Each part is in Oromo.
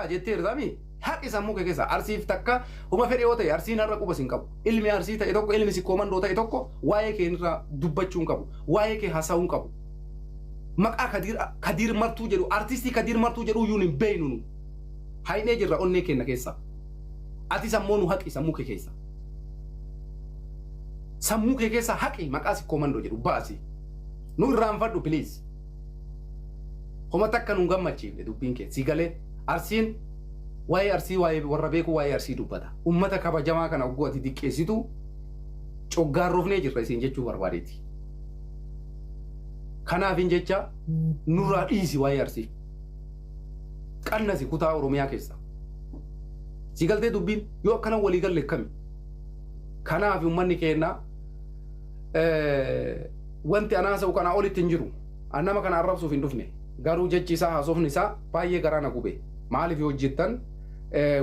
Jetteertami haqi sammuu kee keessa. Arsiif takka huma fedhe yoo ta'e, Arsiin har'a quba sin qabu. Ilmi Arsii ta'e tokko, ilmi Sikkoo Mandoo ta'e tokko waa'ee kee irraa dubbachuu hin qabu, waa'ee kee haasa'uu hin qabu. Maqaa Kadiir, Kadiir Martuu jedhu, artistii Kadiir Martuu jedhu iyyuu hin beeynu. Nu haynee jirra onnee keenya keessa. Atis ammoo nu haqi sammuu kee keessa. Sammuu kee keessa haqi, maqaa Sikkoo Mandoo jedhu baasi, nu irraanfadhu please. Homa takka nun gammachiifne dubbiin kee. Si galee? Arsiin, waa'ee Arsii, waa'ee warra beeku waa'ee Arsii dubbata. Ummata kabajamaa kana ogguu ati diqqeessitu coggaarrofnee jirra isiin jechuu barbaadeeti. Kanaafin jecha nurraa dhiisi waa'ee Arsii. Qannasi kutaa Oromiyaa keessa. Si galtee dubbiin? Yoo akkana walii galle akkami? Kanaaf uummanni keenya, wanti anaa haasa'u kanaa olitti hin jiru. An nama kana arrabsuuf hin dhufne. Garuu jechi isaa, haasofni isaa baay'ee garaa na gube. Maaliif yoo hojjettan,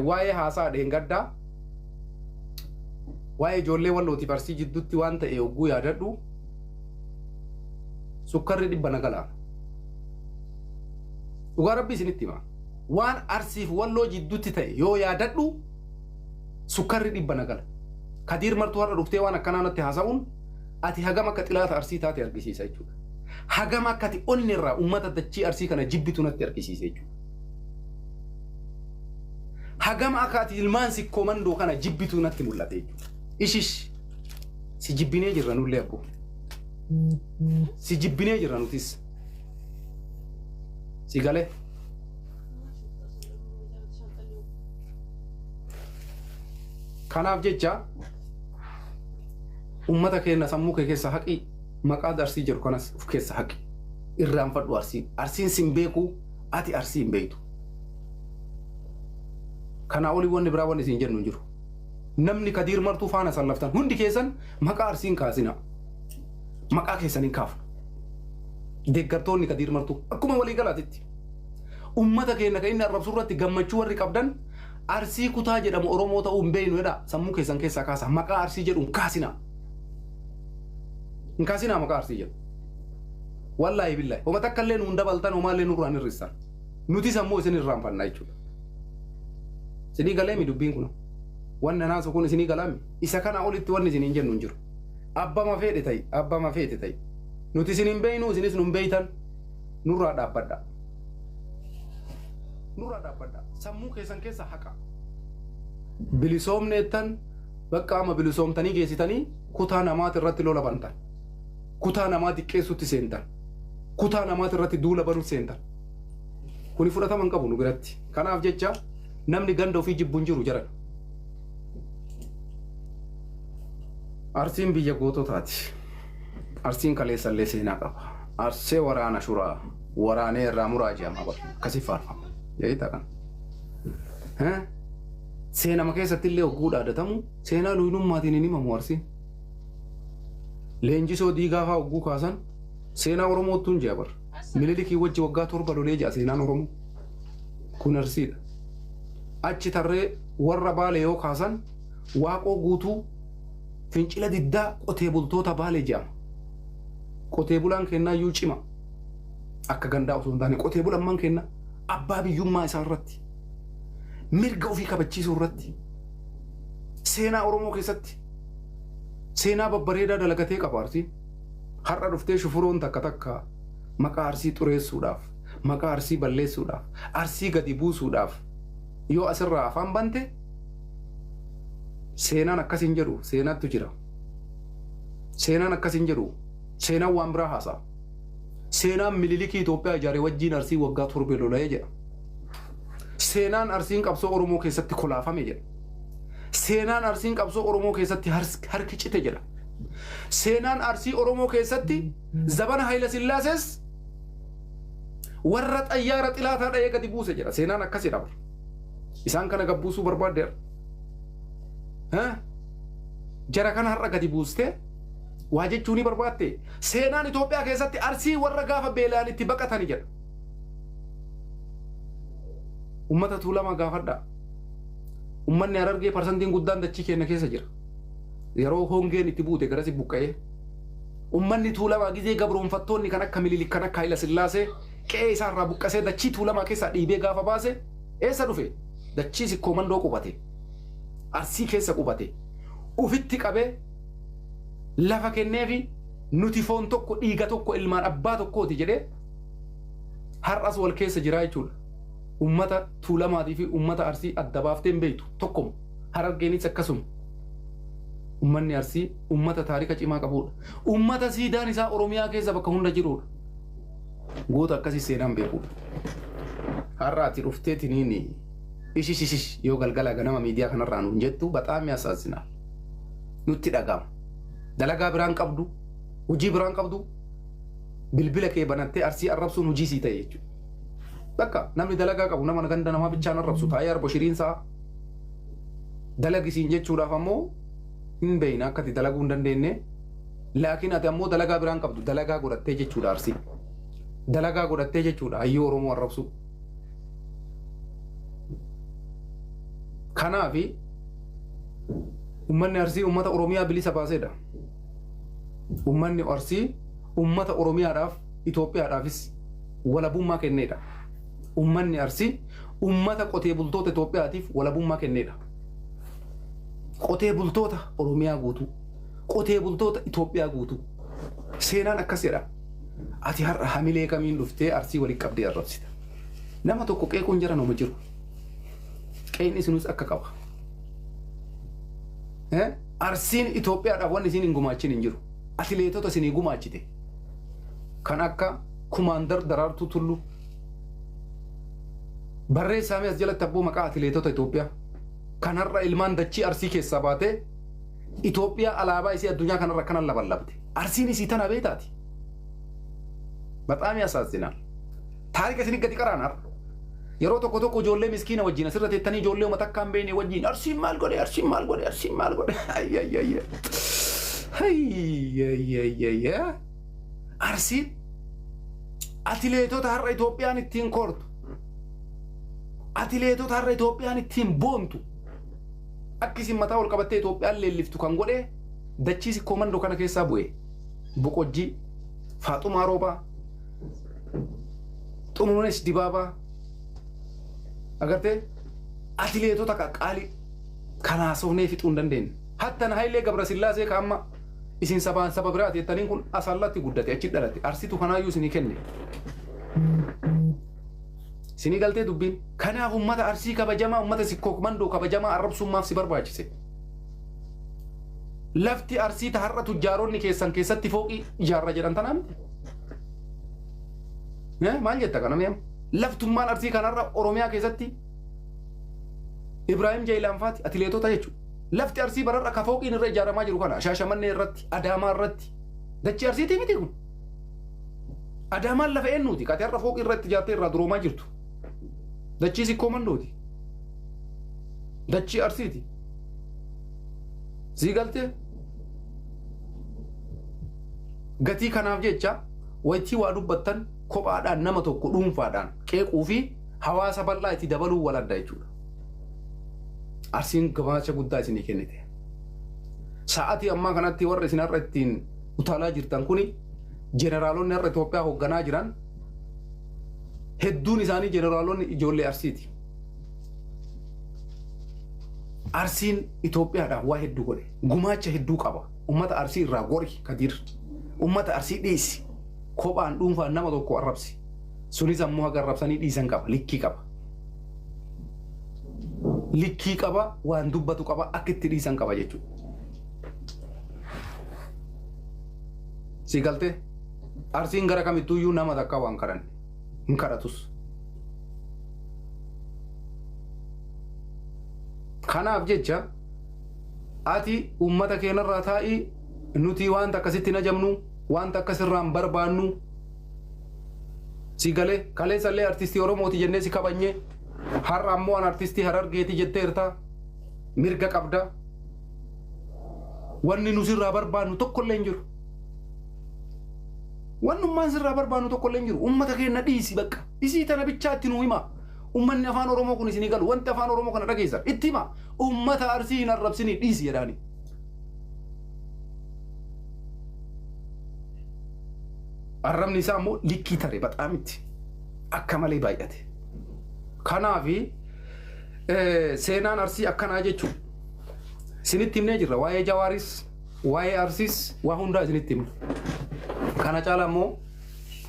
waa'ee haasaa dheengaddaa, waa'ee ijoollee Wallootiif Arsii jidduutti waan ta'e hogguu yaadadhu, sukkarri 100 na galaana. Dhugaa Rabbii isinitti hima. Waan Arsiif Walloo jidduutti ta'e yoo yaadadhu, sukkarri 100 na gala. Kadiir Martuu har'a dhuftee waan akkanaa natti haasa'uun ati hagam akka xilaata Arsii taate argisiisa jechuudha. Hagam akka ati onni irraa uummata dachii Arsii kana jibbitu natti argisiisa jechuudha. Hagam akka ati ilmaan Sikkoo Mandoo kana jibbitu natti mul'ate jechuudha. Ishish, si jibbinee jirra nullee abboo. Si jibbinee jirra nutis. Si galee? Kanaaf jecha ummata keenya, sammuu kee keessa haqi, maqaa Arsii jedhu kanas of keessa haqi. Irraanfadhu Arsii. Arsiin sin beeku, ati Arsii hin beektu. Kanaa olii wanni biraa wanni isin jennu hin jiru. Namni Kadiir Martuu faana sallaftan hundi keessan maqaa Arsiin kaasina. Maqaa keessan hin kaafnu. Deeggartoonni Kadiir Martuu akkuma walii galaatitti. Ummata keenya kan inni arrabsu irratti gammachuu warri qabdan, Arsii kutaa jedhamu Oromoo ta'uu hin beeknu jedha, sammuu keessan keessaa kaasa. Maqaa Arsii jedhu hin kaasinaa. Hin kaasinaa maqaa Arsii jedhu. Wallaahi billahi. Homa takka illee nuun dabaltan, homaallee nurraa hin hir'istan. Nutis ammoo isin irraanfanna jechuudha. Isinii galeemi dubbiin kun? Wanni anaasu kun isinii galaami? Isa kana olitti wanni isin hin jennu hin jiru. Abbama feedhe ta'i, abbama feete ta'i. Nuti isin hin beeknu, isinis nun beektan, nurraa dhaabbadha. Nurraa dhaabbadha. Sammuu keessan keessa haqa. Bilisoomneettan bakka amma bilisoomtanii geessitanii kutaa namaati irratti lola bantan. Kutaa namaa diqqeessutti seentan. Kutaa namaati irratti duula banutti seentan. Kuni fudhatama hin qabu nu biratti. Kanaaf jecha namni ganda ofii jibbu hin jiru jaran. Arsiin biyya goototaati. Arsiin kaleessallee seenaa qaba. Arsee waraana shuraa waraanee irraa muraa jedhama bara. Akkasii faarfama. Beektaa kana? Seenama keessatti illee hogguu dhaadatamu seenaa luynummaatiin hin himamu Arsiin. Leenjisoo Diigaa fa'aa hogguu kaasan seenaa Oromoottuun jea bara. Minilikii wajji waggaa 7 lolee jea seenaan Oromoo. Kun Arsiidha. Achi tarree warra Baalee yoo kaasan Waaqoo Guutuu fincila diddaa qotee bultoota Baalee jedhama. Qotee bulaan kennaa iyyuu cima. Akka gandaa osoo hin taane qotee bulammaan kenna abbaa biyyummaa isaa irratti, mirga ofii kabachiisuu irratti, seenaa Oromoo keessatti seenaa babbareedaa dalagatee qaba Arsiin. Har'a dhuftee shufuroon takka takka maqaa Arsii xureessuudhaaf, maqaa Arsii balleessuudhaaf, Arsii gadi buusuudhaaf yoo asirraa afaan bante, seenaan akkas hin jedhu, seenaattu jira. Seenaan akkas hin jedhu, seenaan waan biraa haasa'a. Seenaan Mililikii Itoophiyaa ijaare wajjiin Arsii waggaa 7 lola'ee jedha. Seenaan Arsiin qabsoo Oromoo keessatti kolaafame jedha. Seenaan Arsiin qabsoo Oromoo keessatti harki cite jedha. Seenaan Arsii Oromoo keessatti zabana Hayila Sillaasees warra xayyaara xilaataa dha'ee gadi buuse jedha. Seenaan akkas jedha. Isaan kana gabbuusuu barbaaddeera. Jara kana har'a gadi buustee waa jechuu ni barbaatte. Seenaan Itoophiyaa keessatti Arsii warra gaafa beela'an itti baqatani jedha. Ummata Tuulamaa gaafadhaa. Ummanni Harargee parsantiin guddaan dachii keenya keessa jira. Yeroo hongeen itti buute garasi buqqa'ee. Ummanni Tuulamaa gizee gabroonfattoonni kan akka Minilik, kan akka Hayila Sillaasee qe'ee isaarraa buqqasee dachii Tuulamaa keessaa dhiibee gaafa baase, Eessa dhufe? Dachii Sikkoo Mandoo qubate. Arsii keessa qubate. Ufitti qabee lafa kenneefi nuti foon tokko dhiiga tokko ilmaan abbaa tokkooti jedhee har'as wal keessa jiraa jechuudha. Ummata Tuulamaatii fi ummata Arsii adda baaftee hin beektu tokkoma. Harargeenis akkasuma. Ummanni Arsii ummata taarika cimaa qabuudha. Ummata siidaan isaa Oromiyaa keessa bakka hunda jiruudha. Goota akkasii seenaan beekuudha. Har'a ati dhuftee tiniini ishishishish yoo galgala ganama miidiyaa kanarraa nuun jettu baxaam yaasaazinaa. Nutti dhaga'ama. Dalagaa biraan qabdu, hojii biraan qabdu, bilbila kee banattee Arsii arrabsuun hojii sii ta'e jechuudha. Bakka namni dalagaa qabu nama ganda namaa bichaan arrabsu taa'ee arbo shiriin sa'a. Dalagi siin jechuudhaaf ammoo hin beeyna akka ati dalaguu hin dandeenye. Laakiin ati ammoo dalagaa biraan qabdu dalagaa godhattee jechuudha Arsii. Dalagaa godhattee jechuudha hayyuu Oromoo arrabsuu. Kanaafi uummanni Arsii uummata Oromiyaa bilisa baaseedha. Uummanni Arsii uummata Oromiyaadhaaf Itoophiyaadhaafis walabummaa kenneedha. Uummanni Arsii uummata qotee bultoota Itoophiyaatiif walabummaa kenneedha. Qotee bultoota Oromiyaa guutuu, qotee bultoota Itoophiyaa guutuu. Seenaan akkas jedha. Ati har'a hamilee kamiin dhuftee Arsii walitti qabdee arrabsita? Nama tokko qeequun jara nama jiru. Qeeqni sinus akka qaba. Arsiin Itoophiyaadhaaf wanni isiin hin gumaachin hin jiru. Atileetota isinii gumaachite. Kan akka Kumaandar Daraartuu Tulluu. Barreessaa mee as jalatti abboo maqaa atileetota Itoophiyaa. Kan har'a ilmaan dachii Arsii keessaa baatee Itoophiyaa alaabaa isii addunyaa kanarra akkana labalabde. Arsiin isii tana beektaati. Baxaam yaasaazinaa. Taarika isin gadi qaraan har'a. Yeroo tokko tokko ijoollee miskiina wajjin asirra teettanii ijoollee uummata akka hin beekne wajjin Arsiin maal godhe, Arsiin maal godhe, Arsiin maal godhe? Ayyayayya. Ayyayayya. Arsiin atileetota har'a Itoophiyaan ittiin koortu. Atileetota har'a Itoophiyaan ittiin boontu. Akka isin mataa ol qabattee Itoophiyaan leelliftu kan godhe dachii Sikkoo Mandoo kana keessaa bu'e. Boqojjii, Faaxumaa Roobaa, Xurunesh Dibaabaa agartee atileetota qaqqaalii kan haasofnee fixuu hin dandeenye. Hattan Hayilee Gabrasillaasee ka amma isin sabaan saba biraati jettaniin kun Asallatti guddate, achi dhalate. Arsitu kanaayyuu isinii kenne. Isinii galtee dubbiin. Kanaaf ummata Arsii kabajamaa, ummata Sikkoo Mandoo kabajamaa arrabsuun maaf si barbaachise? Lafti Arsii ta har'a tujjaaronni keessan keessatti fooqii ijaarra jedhan tanaa miti. Maal jetta kana mi'am? Laftummaan Arsii kanarra Oromiyaa keessatti Ibraahim Jayilaan faati atileetota jechuudha. Lafti Arsii bararra ka fooqiin irra ijaaramaa jiru kana Shaashamannee irratti, Adaamaa irratti. Dachii Arsiitii miti kun. Adaamaan lafa eenyuuti? Kati har'a fooqii irratti ijaartee irraa duroomaa jirtu. Dachii Sikkoo Mandooti. Dachii Arsiiti. Sii galtee? Gatii kanaaf jecha waytii waa dubbattan kophaadhaan nama tokko dhuunfaadhaan qeequu fi hawaasa bal'aa itti dabaluu wal adda jechuudha. Arsiin gumaacha guddaa isinii kennite. Sa'atii ammaa kanatti warra isin har'a ittiin utaalaa jirtan kuni jeneraalonni har'a Itoophiyaa hoogganaa jiran hedduun isaanii jeneraalonni ijoollee Arsiiti. Arsiin Itoophiyaadhaaf waa hedduu godhe. Gumaacha hedduu qaba. Ummata Arsii irraa gori Kadiir. Ummata Arsii dhiisi. Kophaan dhuunfaan nama tokko arrabsi. Sunis ammoo haga arrabsanii dhiisan qaba. Likkii qaba. Likkii qaba, waan dubbatu qaba, akka itti dhiisan qaba jechuudha. Si galtee? Arsiin gara kamittuuyyuu nama takka waan kadhanne. Hin kadhatus. Kanaaf jecha ati uummata keenarraa taa'ii, nuti wanta akkasitti hin ajabnu, wanta akkasirraa hin barbaannu. Si galee kaleessallee artistii Oromooti jennee si kabajne, har'a ammoo an artistii Harargeeti jetteerta, mirga qabda. Wanni nu sirraa barbaannu tokkollee hin jiru. Wannummaan sirraa barbaannu tokkollee hin jiru. Uummata keenya dhiisi bakka. Isii tana bichaa itti nuu himaa. Uummanni afaan Oromoo kun isinii galu. Wanti afaan Oromoo kana dhageessan itti himaa. Uummata Arsii hin arrabsinii dhiisi jedhaani. Arrabni isaa immoo likkii tare baxaamitti akka malee baay'ate. Kanaafi Seenaan Arsii akkanaa jechuudha. Isinitti himnee jirra waa'ee Jawaaris, waa'ee Arsiis, waa hundaa isinitti himna. Kana caala immoo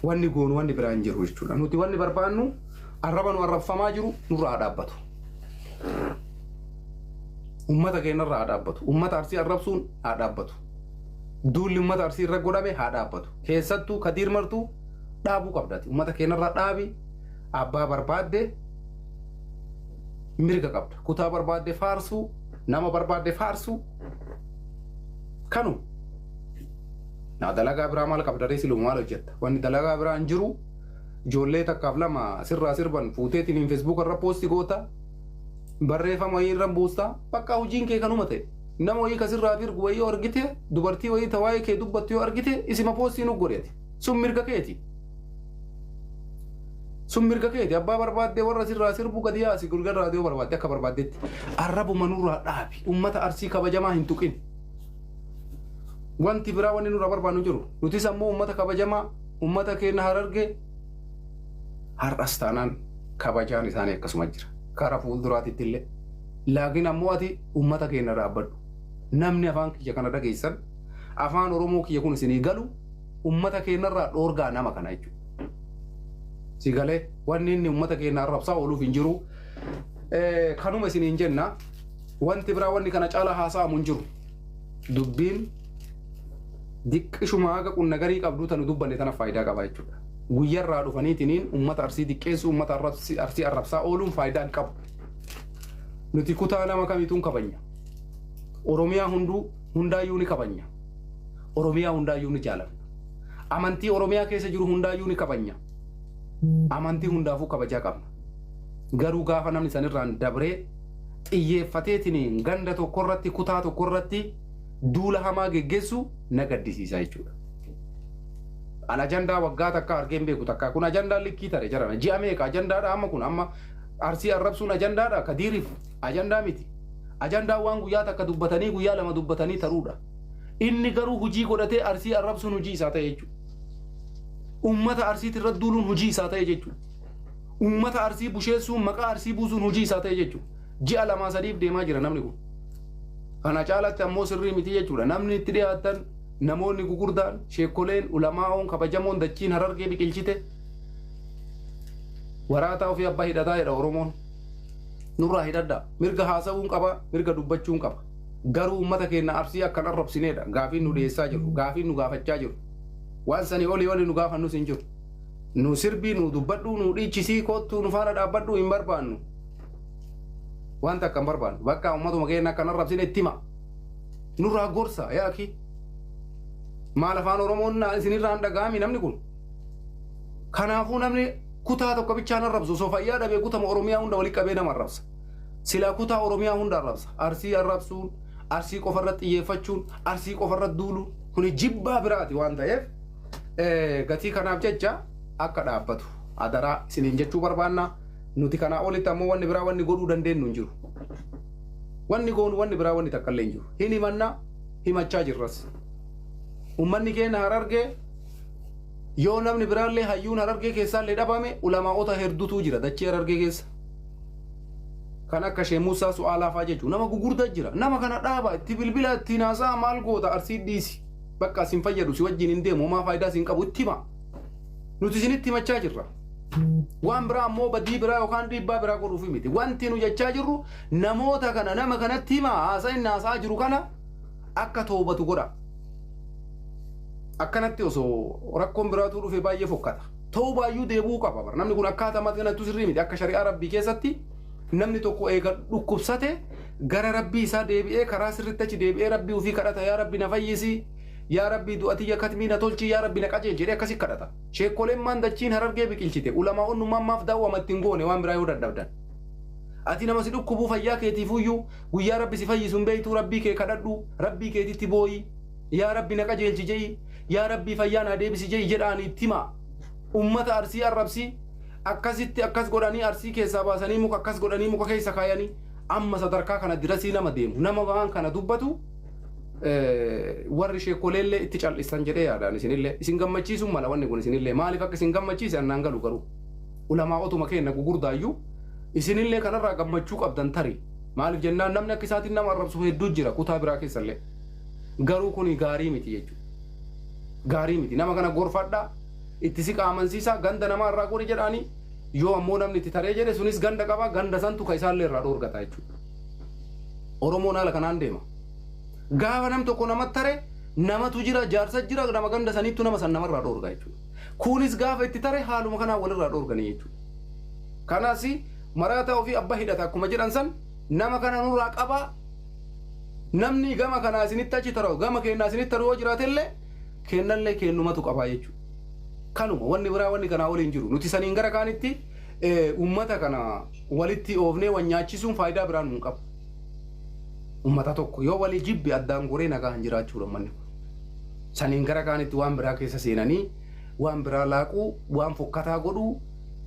wanni goonu wanni biraa hin jiru jechuudha. Nuti wanni barbaannu arraba nu arrabfamaa jiru nurraa haa dhaabbatu. Uummata keenyarraa haa dhaabbatu. Uummata Arsii arrabsuun haa dhaabbatu. Duulli uummata Arsii irra godhame haa dhaabbatu. Keessattuu Kadiir Martuu dhaabuu qabdati. Uummata keenyarraa dhaabi, abbaa barbaadde mirga qabda. Kutaa barbaadde faarsuu, nama barbaadde faarsuu. Kanu. Naa dalagaa biraa maal qabda ree siluma maal hojjetta? Wanni dalagaa biraa hin jiru. Ijoollee takkaaf lama sirraa sirban fuuteetiin Facebook irra post goota. Barreeffama wayii irra buusta. Bakka hojiin kee kanuma ta'e. Nama wayii ka sirraa firgu wayii yoo argite, dubartii wayii ta waa'ee kee dubbattu yoo argite, isima post nu godheeti. Sun mirga keeti. Sun mirga keeti. Abbaa barbaaddee warra sirraa sirbu gadi yaasi, gurgar raadiyoo barbaadde akka barbaaddetti. Arrabuma nurraa dhaabi. Uummata Arsii kabajamaa hin tuqin. Wanti biraa wanni nurraa barbaannu jiru. Nutis ammoo uummata kabajamaa, uummata keenya Harargee har'as taanaan kabajaan isaanii akkasuma jira. Kara fuulduraatitti illee. Laakiin ammoo ati uummata keenya dhaabbadhu. Namni afaan kiyya kana dhageessan, afaan Oromoo kiyya kun isinii galu, uummata keenyarraa dhoorgaa nama kana jechuudha. Si galee wanni inni uummata keenya arrabsaa ooluuf hin jiru. Kanuma isiniin jenna. Wanti biraa wanni kana caalaa haasa'amu hin jiru. Dubbiin diqqishuma haga qunna garii qabdu tanu dubbanne tana faayidaa qaba jechuudha. Guyyarraa dhufaniitiniin uummata Arsii diqqeessu, uummata Arsii arrabsaa ooluun faayidaa hin qabu. Nuti kutaa nama kamiituun kabanya. Oromiyaa hunduu hundaayyuu ni kabanya. Oromiyaa hundaayyuu ni jaalanna. Amantii Oromiyaa keessa jiru hundaayyuu ni kabanya. Amantii hundaafuu kabajaa qabna. Garuu gaafa namni sanirraan dabree xiyyeeffateetiin ganda tokkorratti, kutaa tokkorratti duula hamaa geggeessu na gaddisiisa jechuudha. An ajandaa waggaa takka argeen beeku takka kun ajandaa likkii tare jarana ji'a meeqa ajandaadha amma kun amma Arsii arrabsuun ajandaadha Kadiiriif ajandaa miti. Ajandaa waan guyyaa takka dubbatanii guyyaa lama dubbatanii taruudha. Inni garuu hojii godhatee Arsii arrabsuun hojii isaa ta'e jechuudha. Uummata Arsiitti irra duuluun hojii isaa ta'e jechuudha. Uummata Arsii busheessuun, maqaa Arsii buusuun hojii isaa ta'e jechuudha. Ji'a lamaa sadiif deemaa jira namni kun. Kana caalatti ammoo sirrii miti jechuudha. Namni itti dhiyaatan, namoonni gugurdaan, sheekoleen, ulamaa'oon kabajamoon dachiin Harargee biqilchite, waraataa ofii abbaa hidhataa jedha Oromoon. Nurraa hidhadhaa. Mirga haasa'uun qaba, mirga dubbachuun qaba. Garuu uummata keenya Arsii akkan arrabsineedha. Gaafiin nu dhiyeessaa jiru, gaafiin nu gaafachaa jiru. Waan sanii olii olii nu gaafannus hin jiru. Nu sirbii, nu dubbadhuu, nu dhiichisii, koottuu nu faana dhaabbadhuu hin barbaannu. Wanta akka hin barbaannu. Bakka uummatuma keenya akkan arrabsine itti hima. Nurraa gorsa yaaki. Maal afaan Oromoon isinirraa hin dhaga'ami namni kun? Kanaafuu namni kutaa tokko bichaan arrabsu osoo fayyaa dhabee kutama Oromiyaa hunda walitti qabee nama arrabsa. Silaa kutaa Oromiyaa hunda arrabsa. Arsii arrabsuun, Arsii qofarratti xiyyeeffachuun, Arsii qofarratti duuluun kuni jibbaa biraati waan ta'eef gatii kanaaf jecha akka dhaabbatu adaraa isiniin jechuu barbaanna. Nuti kanaa olitti ammoo wanni biraa wanni godhuu dandeenyu hin jiru. Wanni goonu wanni biraa wanni takka illee hin jiru. Hin himanna, himachaa jirras. Uummanni keenya Harargee yoo namni biraallee hayyuun Harargee keessaallee dhabame, ulamaa'ota hedduutu jira dachee Harargee keessa. Kan akka Shee Muusaa Su'aalaa fa'aa jechuun nama gugurdaa jira. Nama kana dhaaba, itti bilbila, ittiin haasa'a, maal goota, Arsii dhiisi. Bakka isin fayyadu si wajjin hin deemu, homaa faayidaa sin qabu, itti hima. Nuti isinitti himachaa jirra. Waan biraa ammoo badii biraa yookaan dhiibbaa biraa godhuuf miti. Wanti nu jechaa jirru namoota kana, nama kanatti hima, haasaa inni haasa'aa jiru kana akka toobatu godha. Akkanatti osoo rakkoon biraatuu dhufe baay'ee fokkata. Toobaayyuu deebi'uu qaba bara. Namni kun akkaataa kanattu sirrii miti. Akka shari'aa rabbii keessatti namni tokko eega dhukkubsate gara rabbii isaa deebi'ee, karaa sirriitti achi deebi'ee rabbii ofii kadhata. Yaa rabbi na fayyisi, yaa rabbii du'atiyya katmii na tolchi, yaa rabbi na qajeelchi jedhee akkasi kadhata. Sheekoleen maan dachiin Harargee biqilchite, ulamaa'onnummaan maaf daawwama ittiin goone waan biraa yoo dadhabdan? Ati nama si dhukkubuu fayyaa keetiifuyyuu guyyaa rabbi si fayyisu hin beektuu, rabbii kee kadhadhu, rabbii keetitti booyi, yaa rabbi na qajeelchi je'i, yaa rabbii fayyaa naa deebisi je'i jedhaanii itti himaa. Ummata Arsii arrabsi akkasitti akkas godhanii Arsii keessaa baasanii muka akkas godhanii muka keessa kaayanii amma sadarkaa kana dirasii nama deemu, nama waan kana dubbatu warri sheekoleellee itti cal'isan jedhee yaadaan isinillee isin gammachiisuun mala. Wanni kun isinillee maaliif akka isin gammachiise annaan galu, garuu ulamaa'otuma keenya gugurdaayyuu Isinillee kanarraa gammachuu qabdan tarii. Maaliif jennaan namni akka isaatiin nama arrabsu hedduu jira kutaa biraa keessallee. Garuu kuni gaarii miti jechuudha. Gaarii miti. Nama kana gorfadhaa. Itti siqa amansiisaa ganda namaa irraa gori jedhaanii yoo ammoo namni itti taree jedhe sunis ganda qaba ganda santu ka isaallee irraa dhoorgata jechuudha. Oromoon haala kanaan deema. Gaafa nam tokko namatti tare namatu jira jaarsa jira nama ganda saniittu nama san namarraa dhoorga jechuudha. Kunis gaafa itti tare haaluma kanaan walirraa dhoorganii jechuudha. Kanaas maraataa ofii abba hidhata akkuma jedhan san nama kana nurraa qabaa namni gama kanaa isinitti achi taru gama keenyaa isinitti taru yoo jiraatellee kennallee kennumatu qabaa jechuudha. Kanuma wanni biraa wanni kanaa waliin jiru nuti saniin gara kaanitti uummata kana walitti oofnee wal nyaachisuun faayidaa biraa nuun qabu. Uummata tokko yoo walii jibbe addaan goree nagaan jiraachuudha uummanni kun. Saniin gara kaanitti waan biraa keessa seenanii waan biraa laaquu waan fokkataa godhuu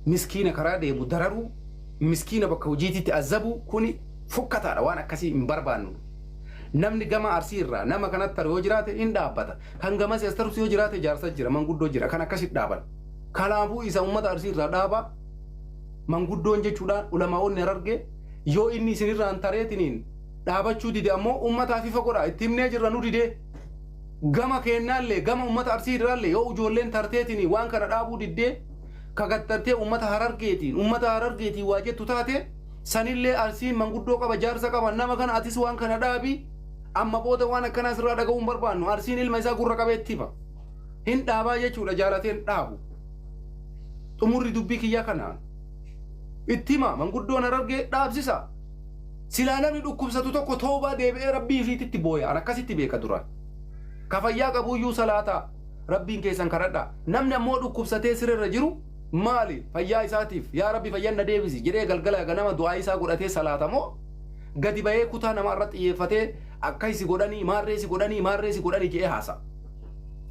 miskiina karaa deemu dararuu miskiina bakka hojiititti azabuu kuni fokkataadha waan akkasii hin barbaannu. Namni gama Arsii irraa nama kanatti taru yoo jiraate hin dhaabbata. Kan gamas as tarus yoo jiraate jaarsa jira manguddoo jira kan akkasitti dhaaban. Kanaafuu isa uummata Arsii irraa dhaaba manguddoon jechuudhaan ulamaa'onni Harargee yoo inni isinirraan tareetiniin dhaabachuu dide ammoo uummataaf ifa godha itti himnee jirra nu didee. Gama keennaallee gama uummata Arsii irraallee yoo ijoolleen tarteetiniin waan kana dhaabuu diddee kagattartee uummata Harargeetiin waa jettu taate sanillee Arsiin manguddoo qaba jaarsa qaba nama kana atis waan kana dhaabi amma booda waan akkanaa sirraa dhaga'uu hin barbaannu Arsiin ilma isaa gurra qabeetti hifa hin dhaabaa jechuudha jaalateen dhaabu xumurri dubbii kiyyaa kanaan itti hima manguddoon Harargee dhaabsisa silaa namni dhukkubsatu tokko toobaa deebi'ee rabbii ifiititti booya an akkasitti beeka dura ka fayyaa qabuyyuu salaataa rabbiin keessan kadhadha namni ammoo dhukkubsatee sirriirra jiru maali fayyaa isaatiif yaa rabbi fayyaan na deebisi jedhee galgala ganama du'aa isaa godhatee salaata moo gadi bahee kutaa namaa irratti xiyyeeffatee akka isi godhanii maarree si godhanii maarree si godhanii jedhee haasa.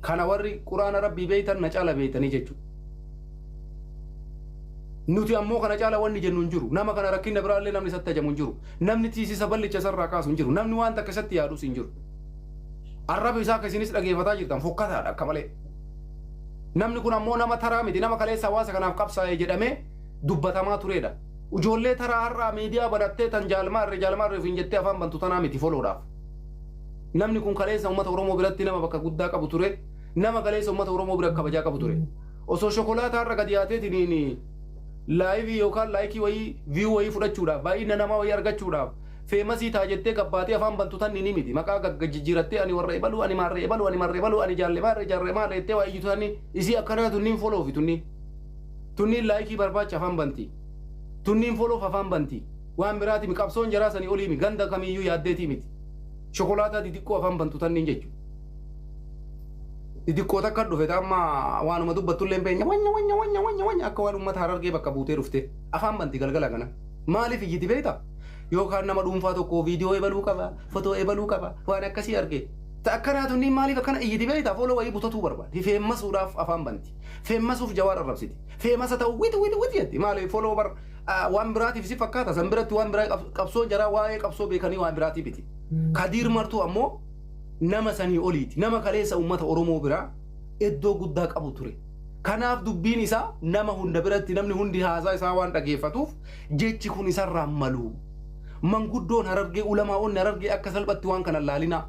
Kana warri quraana rabbii beeytan na caala beeytanii jechuudha. Nuti ammoo kana caala wanni jennu hin jiru. Nama kana rakkina biraallee namni isatti ajamu hin jiru. Namni tiisisa ballicha isarraa kaasu hin jiru. Namni waan takka isatti yaadus hin jiru. Arraba isaa akka isinis dhageeffataa jirtan fokkataadha akka malee. Namni kun ammoo nama taraa miti nama kaleessa hawaasa kanaaf qabsaa'e jedhamee dubbatamaa turedha. Ijoollee taraa har'aa miidiyaa banattee tan jaalmaarre jaalmaarre ofiin jettee afaan bantu tanaa miti foloodhaaf. Namni kun kaleessa uummata Oromoo biratti nama bakka guddaa qabu ture. Nama kaleessa uummata Oromoo bira kabajaa qabu ture. Osoo shokolaataa har'a gadi yaateetiin live yookaan like wayii view wayii fudhachuudhaaf baay'ina namaa wayii argachuudhaaf famous ta'a jettee gabbaatee afaan bantu tanni ni miti maqaa jijjiirattee ani warra ebaluu ani maarree ebaluu ani maarree ebaluu ani jaalle maarree jaarree maarree jettee waa iyyitu tanni isii akkanaa tunniin foloofi tunniin tunniin like barbaacha afaan banti tunniin foloof afaan banti waan biraati qabsoon jaraa sanii olii mi ganda kamiyyuu yaaddeetii miti shokolaataa xixiqqoo afaan bantu tanniin jechuudha. Xixiqqoo takka dhufe amma waanuma dubbattullee hin beekne wanya wanya wanya wanya wanya akka waan uummata Harargee bakka buutee dhufte afaan banti galgala kana maaliif iyyiti beektaa? Yookaan nama dhuunfaa tokko viidiyoo ebaluu qaba fotoo ebaluu qaba waan akkasii arge. Akkanaa tunniin maaliif akkana iyyiti beektaa? Follow wayii butatuu barbaadi. Famousuudhaaf afaan banti. Famousuuf Jawaar arrabsiti. Famous ta'u witi witi witi jetti. Maaliif follow bar waan biraatiif si fakkaata san biratti waan biraa qabsoo jaraa waa'ee qabsoo beekanii waan biraatiif miti. Kadiir Martuu ammoo nama sanii oliiti. Nama kaleessa uummata Oromoo biraa iddoo guddaa qabu ture. Kanaaf dubbiin isaa nama hunda biratti namni hundi haasaa isaa waan dhageeffatuuf jechi kun isarraa malu. Manguddoon Harargee ulamaa'onni Harargee akka salphatti waan kana laalinaa.